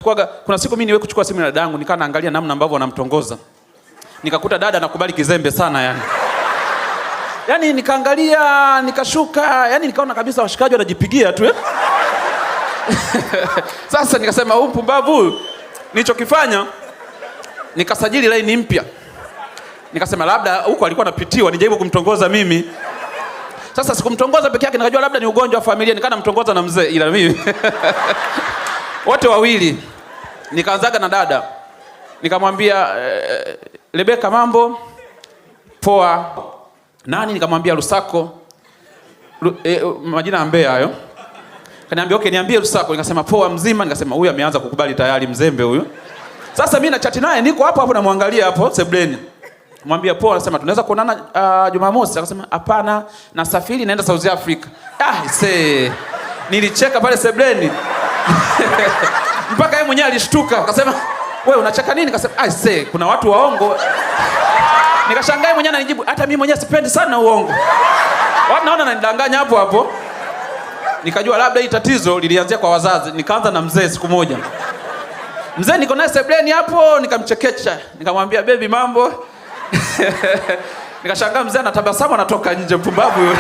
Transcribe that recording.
Kwaga, kuna siku mimi niwe kuchukua simu ya dadangu, nikaa naangalia namna ambavyo wanamtongoza. Nikakuta dada anakubali kizembe sana yani. Yaani nikaangalia, nikashuka, yani nikaona kabisa washikaji wanajipigia tu eh. Sasa nikasema huyu mpumbavu huyu, nilichokifanya nikasajili laini mpya. Nikasema labda huko alikuwa anapitiwa, nijaribu kumtongoza mimi. Sasa sikumtongoza peke yake, nikajua labda ni ugonjwa wa familia, nikaa namtongoza na mzee, ila mimi wote wawili. Nikaanzaga na dada, nikamwambia Rebeka, mambo poa. Nani? Nikamwambia Lusako. Majina ya Mbeya hayo. Kaniambia okay, niambie Lusako. Nikasema poa, mzima. Nikasema huyu ameanza kukubali tayari, mzembe huyu. Sasa mimi na chat naye, niko hapo hapo namwangalia hapo sebleni. Mwambia poa, anasema tunaweza kuonana Jumamosi. Akasema hapana, nasafiri naenda South Africa. Ah, see. Nilicheka pale sebleni. Mpaka yeye mwenyewe alishtuka. Akasema wewe unacheka nini? Akasema ah, see, kuna watu waongo. Nikashangaa yeye mwenyewe ananijibu, hata mimi mwenyewe sipendi sana uongo. Watu naona ananidanganya hapo hapo. Nikajua labda hii tatizo lilianzia kwa wazazi. Nikaanza na mzee siku moja. Mzee niko naye sebleni hapo, nikamchekecha. Nikamwambia baby, mambo. Nikashangaa mzee anatabasamu anatoka nje, mpumbavu yule.